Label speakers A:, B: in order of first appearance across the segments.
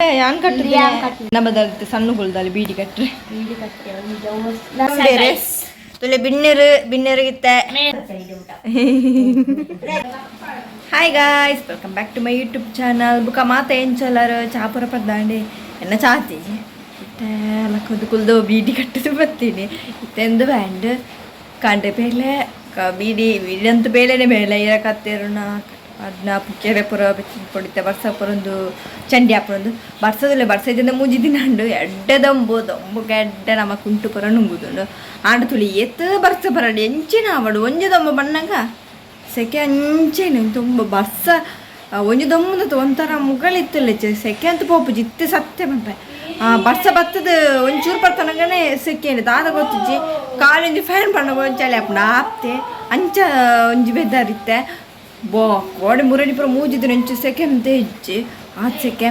A: ಯಾನ್ ಕಟ್ಟುದಿನ.
B: ಯಾನ್ ಕಟ್ಟುನೆ.
A: ನಮ್ಮ ಸಣ್ಣ ಕುಲ್ದಲ್ಲಿ ಬೀಡಿ ಕಟ್ಟ್ರೆ.
B: ಬೀಡಿ ಕಟ್ಟೆ.
A: ಬೇರೆ ತುಲೆ ಬಿನ್ನೆರು ಬಿನ್ನೆರುಗಿತ್ತೆ. Hi guys, welcome back to my YouTube channel. ಬುಕ್ಕ ಮಾತ ಎಂಚಲರ್ ಚಾಪುರ ಪದ್ದಾಂಡೆ ಎನ್ನ ಚಾತಿ ಇತ್ತೆ ಲಕ್ಕೊಂದು ಕುಲ್ದು ಬೀಡಿ ಕಟ್ಟದು ಬರ್ತೀನಿ. ಇತ್ತೆಂದು ಬ್ಯಾಂಡ್ ಕಾಂಡೆ ಬೇಲೆ ಬೀಡಿ ಬೀಡಿ ಅಂತೂ ಬೇಲೆನೆ ಬೇಲೆ ಇರ ಕತ್ತೇರುನ ಅದನ್ನ ಕೆರೆ ಪುರ ಪೊಡಿತೆ ಬರ್ಸ ಪುರೊಂದು ಚಂಡಿ ಆಪುನೊಂದು ಬರ್ಸದಲ್ಲ ಬರ್ಸ ಇದ್ದಿಂದ ಮೂಜಿ ದಿನ ಉಂಡು. ಎಡ್ಡೆ ದಂಬು ದೊಂಬು ಎಡ್ಡೆ ನಮ್ಮ ಕುಂಟು ಪುರ ನುಂಗುದುಂಡು. ಆಂಡ ತುಳಿ ಏತ್ ಬರ್ಸ ಬರಡು ಎಂಚಿನ ಆವಡು ಒಂಜಿ ದೊಂಬು ಬಣ್ಣಗ ಸೆಕೆ ಅಂಚೆನೆ ತುಂಬ ಬರ್ಸ ಒಂಜಿ ದೊಂಬುದ ಒಂಥರ ಮುಗಳಿತ್ತಲ್ಲ ಸೆಕೆ ಅಂತ ಪೋಪುಜಿ ಇತ್ತೆ ಸತ್ಯ ಪನ್ಪೆ. ಬರ್ಸ ಬತ್ತದ ಒಂಚೂರು ಬರ್ತನಗನೆ ಸೆಕೆ ದಾದ ಗೊತ್ತುಜ್ಜಿ. ಕಾಲೊಂಜಿ ಫ್ಯಾನ್ ಪಣ್ಣಗ ಒಂಜಿ ಚಳಿ ಆಪುಂಡು ಆಪ್ತೆ ಅಂಚ ಒಂಜಿ ಬೆದರಿತ್ತೆ. ಬೋ ಕೋಡೆ ಮುರಡಿ ಪೂರ ಮೂಜಿದಿನ ಒಂಚು ಸೆಕೆ ಅಂತ ಇಜ್ಜಿ ಆತ್ ಸೆಕೆ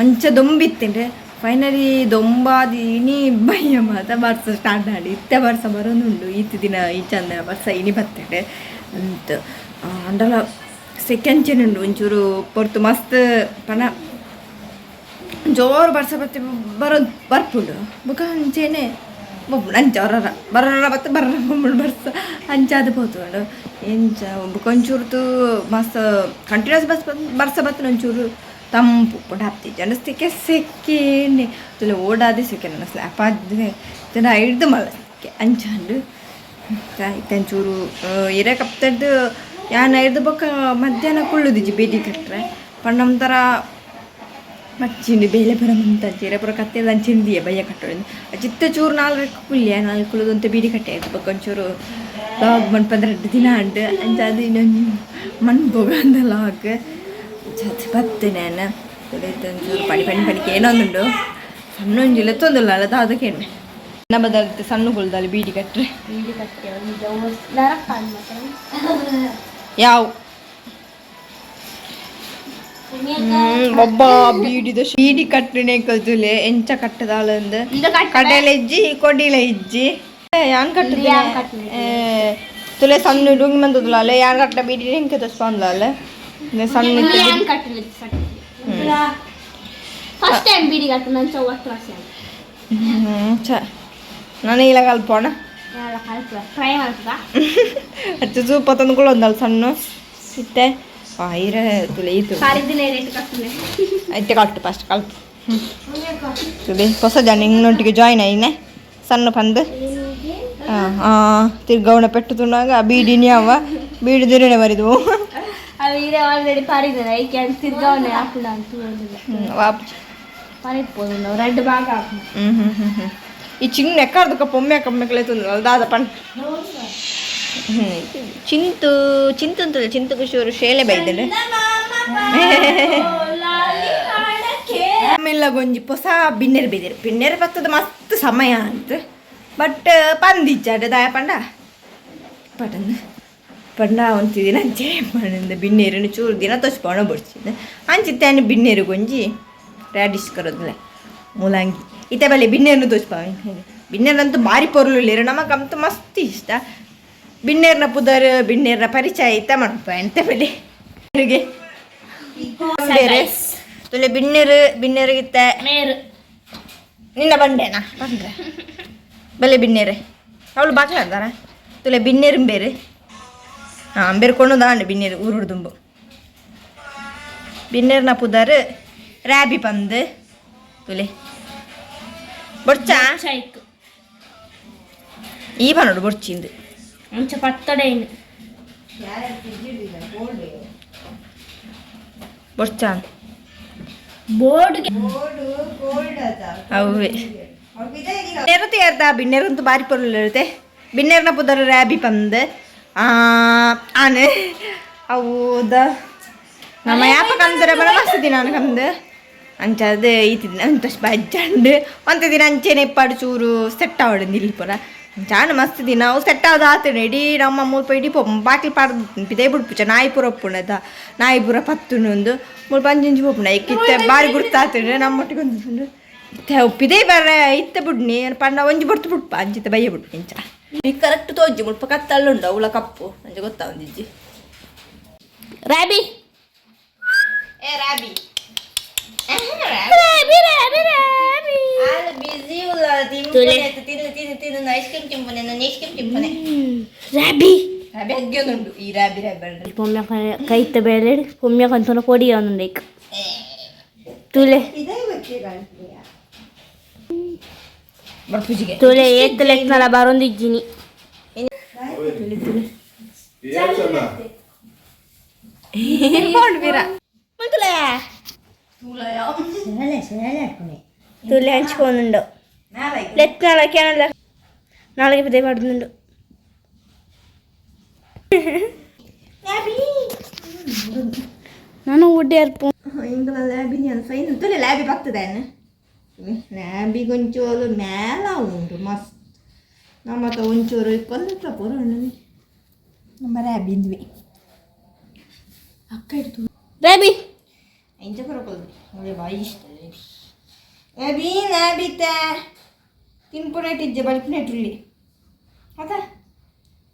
A: ಅಂಚ ದೊಂಬಿತ್ತಂಡೆ. ಫೈನಲಿ ದೊಂಬಾದಿ ಇನಿ ಬಯ್ಯ ಮಾತ ಬರ್ಸ ಸ್ಟಾರ್ಟ್ ಆಂಡ್. ಇತ್ತೆ ಬರ್ಸ ಬರೋದುಂಡು. ಈತ್ ದಿನ ಈ ಚಂದ ಬರ್ಸ ಇನಿ ಬರ್ತದೆ ಅಂತ ಅಂಡಲ ಸೆಕೆ ಅಂಚೆನೆ ಉಂಡು. ಒಂಚೂರು ಪೊರ್ತು ಮಸ್ತ್ ಪನ ಜೋರು ಬರ್ಸ ಬತ್ತಿ ಬರೋ ಬರ್ಪುಂಡು. ಬೊಕ ಅಂಚೆನೆ ಬೊಬ್ಬುಂಡು ಅಂಚ ಹೊರರ ಬರರ ಬತ್ತ ಬರರ ಬೊಬ್ಬುಂಡು ಬರ್ಸ ಅಂಚಾದ್ ಪೋತುಂಡು. ಎಂಚ ಬೊಕ ಒಂಚೂರು ಮಸ್ತ್ ಕಂಟಿನ್ಯೂಸ್ ಬಸ್ ಬರ್ಸ ಬತ್ತನ ಒಂಚೂರು ತಂಪು ಉಪ್ಪುಂಡು ಆಪ್ತಿಜ್ಜಿ. ಅಂಡ ಸೆಕೆ ಸೆಕೆನೆ ತುಲೆ ಓಡಾದೆ ಸೆಕೆ ನನ್ನ ಸ್ಲ್ಯಾಪ್ ಆದ್ ಜನ ಐಡ್ದು ಮಲ್ಲ ಸೆಕೆ ಅಂಚಾಂಡು. ಇತ್ತೆ ಒಂಚೂರು ಇರೆ ಕಪ್ತಡ್ದು ಯಾನ್ ಐಡ್ದು ಬೊಕ ಮಧ್ಯಾಹ್ನ ಕುಳ್ಳುದಿಜ್ಜಿ ಬೀಡಿ ಕಟ್ರೆ ಪಂಡ ಒಂಥರ ಮಚ್ಚಿಂಡು ಬೇಲೆ ಪೂರ ಮಂತಂಚಿ ಇರೆ ಪೂರ ಕತ್ತೆದ ಅಂಚಿಂದಿಯ ಬಯ್ಯ ಕಟ್ಟೊಡು. ಚಿತ್ತ ಚೂರು ನಾಲ್ಕು ಕುಳ್ಳಿಯ ನಾಲ್ಕು ಕುಳ್ಳುದು ಅಂತ ಬೀಡಿ ಕಟ್ಟೆ ಆಯ್ತು. ಬೊಕ ಒಂಚೂರು ಲಾಗ್ ಮನ್ಪಂದ್ರೆ ರಡ್ಡ್ ದಿನ ಅಂಡ್ ಅಂಚಾದ್ ಇನ್ನೊಂಜಿ ಮನ್ಪೊಗ ಅಂದ ಲಾಗ್ ಅಂಚಾದ್ ಬತ್ತೆ ನೇನ ಒಂಚೂರು ಪಣಿ ಪಣಿ ಪಣಿ ಕೇನೊಂದುಂಡು. ಸಣ್ಣ ಒಂಜಿ ಲೆತ್ತೊಂದುಲ್ಲ ಅಲ್ಲ ದಾದ ಕೇನ್ವೆ ನಮ್ಮ ಸಣ್ಣ ಕುಲ್ದಲ್ಲಿ ಬೀಡಿ ಕಟ್ರೆ.
B: ಬೀಡಿ ಕಟ್ಟೆ. ನರಕ.
A: ಯಾವ ಒಬ್ಬ ಬೀಡಿದ ಬೀಡಿ ಕಟ್ಟನೆ ಕಲ್ತುಲೆ ಎಂಚ ಕಟ್ಟದಾಳಂದು. ಕಡಲೆ ಇಜ್ಜಿ ಕೊಡಿಲ ಇಜ್ಜಿ ಯಾನ್ ಕಟ್ಟುದಿನ.
B: ಯಾನ್ ಕಟ್ಟುನೆ.
A: ತುಲೆ ಸಣ್ಣ ಡುಂಗಿ ಮಂತುದುಲಾಲೆ ಯಾನ್ ಕಟ್ಟ ಬೀಡಿ ಎಂಕೆ ತೋಚ್ಪಾಂದ್ಲಾಲೆ ಸಣ್ಣ.
B: ಯಾನ್ ಕಟ್ಟಲೆ. ಫಸ್ಟ್ ಟೈಮ್ ಬೀಡಿ ಕಟ್ಟು ನಾನು 4 ವರ್ಷ.
A: ಚ ನಾನು ಇಲ್ಲ ಕಲ್ಪೋಣ.
B: ಟ್ರೈ ಮಾಡ್ತದಾ?
A: ಅಚ್ಚ ಸೂಪ ತಂದು ಒಂದಲ್ಲ ಸಣ್ಣ ಇತ್ತೆ ಐರೆ ತುಲೆ ಈತು.
B: ಸಾರಿದಿನ ರೇಟ್ ಕಟ್ಟುನೆ.
A: ಐತೆ ಕಟ್ಟು ಫಸ್ಟ್ ಕಲ್ಪು ತುಲೆ. ಹೊಸ ಜನ ಇನ್ನೊಟ್ಟಿಗೆ ಜಾಯ್ನ್ ಆಯ್ನೆ ಸಣ್ಣ ಪಂದ್ ತಿರ್ಗವಣ ಪೆಟ್ಟು ತುಣ್ಣಾಗ ಬೀಡಿ ಅವ ಬೀಡಿ ದಿರನೆ ಬರಿದು.
B: ಅವು ಇರೇ ಆಲ್ರೆಡಿ ಪಾರಿದನ ಐಕೆ ಅಂತ ತಿರ್ಗವನೆ ಹಾಕುಣ ಅಂತ.
A: ವಾಪಸ್
B: ಪರಿಪೋದು ರೆಡ್ ಭಾಗ ಹಾಕು.
A: ಹ್ಮ್ ಹ್ಮ್ ಹ್ಮ್ ಹ್ಮ್ ಈ ಚಿನ್ನ ಎಕ್ಕಾರ್ದಕ್ಕ ಪೊಮ್ಮೆ ಕಮ್ಮೆಕಲೆ ತುಂದಲ್ಲ ದಾದ ಪಣ್. ಚಿಂತು ಚಿಂತು ಅಂತಲ್ಲ ಚಿಂತು ಕುಶೂರು ಶೇಲೆ ಬೈದಳು. ಆಮೇಲೆ ಒಂಜಿ ಪೊಸ ಬಿನ್ನೆರ್ ಬೈದಿರು. ಬಿನ್ನೆರ್ ಬತ್ತದ ಮಸ್ತ್ ಸಮಯ ಅಂತ ಬಟ್ ಪಂದಿಚ್ಚಾಡ ದಾಯ ಪಂಡ ಪಟಂದು ಪಂಡ ಒಂತಿ ದಿನ ಅಂಚೆ ಪಂಡ ಬಿನ್ನೇರು ಚೂರು ದಿನ ತೋಚ್ಪೋಣ ಬೊಡ್ಚಿದ್ದು ಅಂಚಿತ್ತಾನೆ ಬಿನ್ನೇರು ಗೊಂಜಿ ರ್ಯಾಡಿಶ್ ಕರೋದಿಲ್ಲ ಮೂಲಂಗಿ ಇತ್ತೆ ಬಲೆ ಬಿನ್ನೇರ್ನು ತೋಚ್ಪ. ಬಿನ್ನೇರಂತೂ ಬಾರಿ ಪೊರ್ಲುಲ್ಲೇರು ನಮಗಂತೂ ಮಸ್ತ್ ಇಷ್ಟ. ಬಿನ್ನೇರ್ನ ಪುದರ್ ಬಿನ್ನೇರ್ನ ಪರಿಚಯ ಇತ್ತ ಮನ್ಪ ಎಂತ ಬಲೆ ಬೇರೆ ಬೇರೆ ತುಲೆ ಬಿನ್ನೇರು ಬಿನ್ನೇರುಗಿತ್ತ.
B: ಮೇರು.
A: ನಿನ್ನ ಬಂಡೇನಾ ಬಂದ್ರೆ ಬಲೆ ಬಿನ್ನೇರೆ ಅವಳು ಬಾಕ್ಲ ತುಲೆ ಬಿನ್ನೇರು ಬೇರೆ ಹಾಂ ಬೇರೆ ಕೊಂಡು ಬಿನ್ನೇರು ಊರುಡು ದುಂಬು. ಬಿನ್ನೇರ್ನ ಪುದರ್ ರ್ಯಾಬಿ ಪಂದ್ ತುಲೆ ಬೊಡ್ಚಾ.
B: ಚೈಕ್.
A: ಈ ಪನೋಡು ಬೊಡ್ಚಿಂದು.
B: ಅಂಚ ಪತ್ತಡೈನು.
A: ಬೊಡ್ಚಾ.
B: ಬೋರ್ಡ್.
A: ಅವೇ ಬಿನ್ನೇರು ತೇರ್ದ ಬಿನ್ನೇರು ಬಾರಿ ಪೊರ್ಲು ಇರುತ್ತೆ. ಬಿನ್ನೇರ್ನ ಪುದರ್ ರ್ಯಾಬಿ ಪಂದ್ ಆನೆ ಅವು the ನಮ್ಮ ಯಾಪ ಕಂದ್ರೆ ಬರ ಮಸ್ತ್ ದಿನ ಕಂದು ಅಂಚ ಅದು ಈತಿ ದಿನ ಅಂತ ಬಜ್ಜಂಡು ಒಂತೆ ದಿನ ಅಂಚೆನೆ ಇಪ್ಪಾಡು ಚೂರು ಸೆಟ್ ಆವಡು ನಿಲ್ಲಿ ಪೂರ ಅಂಚಾನ ಮಸ್ತ್ ದಿನ ಅವು ಸೆಟ್ ಆದ ಆತನೆ. ಇಡೀ ನಮ್ಮ ಮುಲ್ಪ ಇಡೀ ಬಾಕಿಲ್ ಪಾಡ್ದು ಪಿದೈ ಬಿಡ್ಪುಚ ನಾಯಿ ಪೂರ ಉಪ್ಪುಂಡದ ನಾಯಿ ಪೂರ ಪತ್ತುಂಡು ಮುಲ್ಪ ಅಂಚಿಂಚಿ ಪೋಪುಂಡ ಇತ್ತೆ ಬಾರಿ ಗುರ್ತಾತುಂಡು ನಮ್ಮೊಟ್ಟಿಗೆ ಒಂದು ಇತ್ತೆ ಪಿದೈ ಬರ್ರೆ ಇತ್ತೆ ಬುಡ್ನಿ ಪಂಡ ಒಂಜಿ ಬೊರ್ತು ಬುಡ್ಪ ಅಂಚಿತ್ತೆ ಬಯ್ಯ ಬುಡ್ನಿ ಇಂಚ ಈ ಕರೆಕ್ಟ್ ತೋಜಿ ಮುಲ್ಪ ಕತ್ತಲ್ಲುಂಡು ಅವಳ ಕಪ್ಪು ಅಂಚ ಗೊತ್ತಾ ಒಂದಿಜ್ಜಿ.
B: ರಾಬಿ.
A: ಏ ರಾಬಿ.
B: ರಾಬಿ ರಾಬಿ ರಾಬಿ.
C: ಬಿಸಿ ಉಲ್ಲ ತಿಂಪುನೆ ತಿನ್ನು ತಿನ್ನು ತಿನ್ನು ಐಸ್ ಕ್ರೀಮ್ ತಿಂಪುನೆ ನಾನು ಐಸ್ ಕ್ರೀಮ್ ತಿಂಪುನೆ.
B: ರಾಬಿ.
A: ರಾಬಿ ಅಗ್ಗ್ಯೊಂದುಂಡು ಈ ರಾಬಿ ರಾಬಿ.
B: ಪೊಮ್ಮೆ ಕೈತ ಬೇಲೆ ಪೊಮ್ಮೆ ಕಂತನ ಪೊಡಿ ಒಂದುಂಡು ತುಲೆ.
A: ಬರ್ಪುಜಿಗೆ.
B: ತುಲೆ ಏತ್ ಲೆಕ್ಕನಲ ಬರೊಂದಿಜ್ಜಿನಿ.
A: ಬೀರ.
B: ತುಲೆ ಹಂಚ್ಕೊಂಡುಂಡು ಲೆಕ್ಕನಲ ಕೆನಲ ನಾಳೆಗೆ ಪದೇ ಪಡ್ದುಂಡು. ನಾನು ಒಡ್ಡೆ ಅರ್ಪು.
A: ಇಂಗ್ಲ ಲ್ಯಾಬಿ ನಾನು ಫೈನ್ ತುಲೆ ಲ್ಯಾಬಿ ಬರ್ತದೆ. ಲ್ಯಾಬಿ ಒಂಚೂರು ಮೇಲ ಉಂಟು ಮಸ್ತ್. ನಮ್ಮ ಹತ್ರ ಒಂಚೂರು ಕೊಲ್ಲ ಪೂರ ಉಂಡು ನಮ್ಮ ರ್ಯಾಬಿ ಇಂದ್ವಿ ಅಕ್ಕ ಇಡ್ತು.
B: ರಾಬಿ.
A: ಇಂಚ ಕೊರಕೊಲ್ದು ಅದೇ ಬಾಯಿ ಇಷ್ಟ. ಲ್ಯಾಬಿ ಲ್ಯಾಬಿತ ತಿನ್ಪುನೇಟ್ ಇಜ್ಜೆ ಬಲ್ಪುನೇಟ್ ಉಳ್ಳಿ ಅದ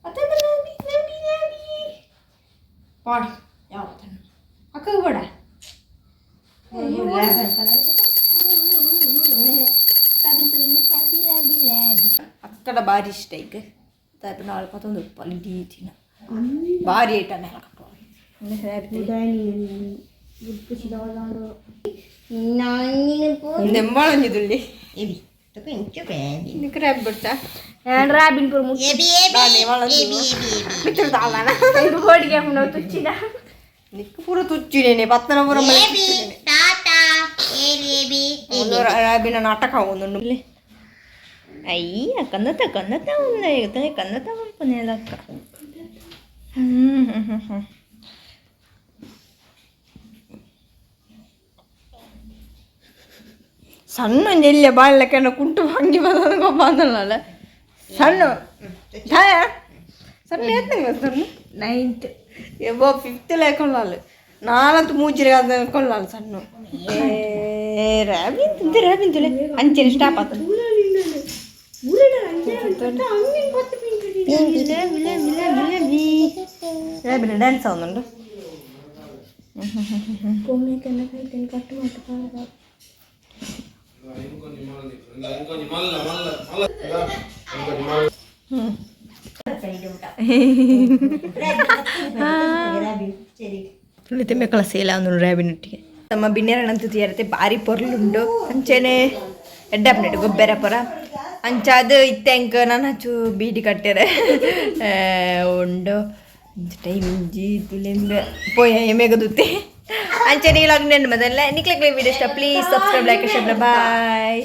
A: ಅತ್ತ ಲ್ಯಾಬಿ ಲ್ಯಾಬಿ ಲ್ಯಾಬಿ ಪಾಡಿ ಯಾವ ಅಕ್ಕಗೆ ಬೇಡ. ಅಕ್ಕಡ ಬಾರಿ ಇಷ್ಟ ಈಗ ತಾಪ ನಾಳೆ ಪತ್ತೊಂದು ಉಪ್ಪಲ್ಲಿ ಡೀಟಿನ ಬಾರಿ ಐಟ ಮೇಲೆ ಕಪ್ಪ. ನೆಂಬಾಳಂಜಿದುಳ್ಳಿ ಕ್ರ್ಯಾಬ್ ಬಿಡ್ತಾ.
B: ನಾನು ರಾಬಿನ್ ಪುರ ಮುಟ್ಟಿ. ಕೋಡಿಗೆ ತುಚ್ಚಿದ.
A: ನಿಕ್ಕು ಪೂರ ತುಚ್ಚಿನೇನೆ ಪತ್ತನ ಪೂರ. ರಾಬಿನ ನಾಟಕ ಒಂದುಂಡು. ಅಯ್ಯ ಕನ್ನತ ಕನ್ನತ ಉಂದ ಕನ್ನತ ಪಂಪನೇಲಕ್ಕ. ಸಣ್ಣ ಒಂಜಿ ಎಲ್ಯ ಬಾಳ್ಲೆಕ್ಕನ ಕುಂಟು ಭಂಗಿ ಬಂದ ಬಂದಲ್ಲ ಸಣ್ಣ ಛಾಯ ಸಣ್ಣ ಎತ್ತಂಗ ಸಣ್ಣ.
B: ನೈನ್ತ್.
A: ಎಬ್ಬೋ ಫಿಫ್ತ್ ಲೇಕೊಳ್ಳಾಲು ನಾನಂತೂ ಮೂಜಿರೆ ಕೊಳ್ಳಾಲು ಸಣ್ಣ. ಏ ರಾಬಿನ್ ತಿಂತೆ ರಾಬಿನ್ ತುಲೆ ಅಂಚೆನೆ ಸ್ಟಾಪ್ ಆತ. ರಾಬಿನ ಡ್ಯಾನ್ಸ್ ಆവുന്നുണ്ട്. ತುಳಿತೆ ಸೇಲ ಒಂದು ರ್ಯಾಬಿನೊಟ್ಟಿಗೆ ನಮ್ಮ ಬಿನ್ನೆರನಂತೂ ತೀರತೆ ಬಾರಿ ಪೊರ್ಲುಂಡು ಅಂಚೆನೆ ಎಡ್ಡಪ್ನೆಟ್ ಗೊಬ್ಬರ ಪೊರ ಅಂಚಾದ ಇತ್ತೆ ಅಂಕ ನಾನು ಹಚ್ಚು ಬೀಡಿ ಕಟ್ಟೆರೆ ಉಂಡು ಅಂಚ ಟೈಮ್ ಇಂಜಿ ತುಲೆಂಬೆ ಪೋಯ ಎಮೆಗದುತ್ತೆ ಅಂಚೆ ನೀಲಾಗ್ ನೆನ್ ಮದಲ್ಲ ನಿಕ್ಲೆಕ್ಲೆ ವಿಡಿಯೋ ಇಷ್ಟ please subscribe, like, share. Bye.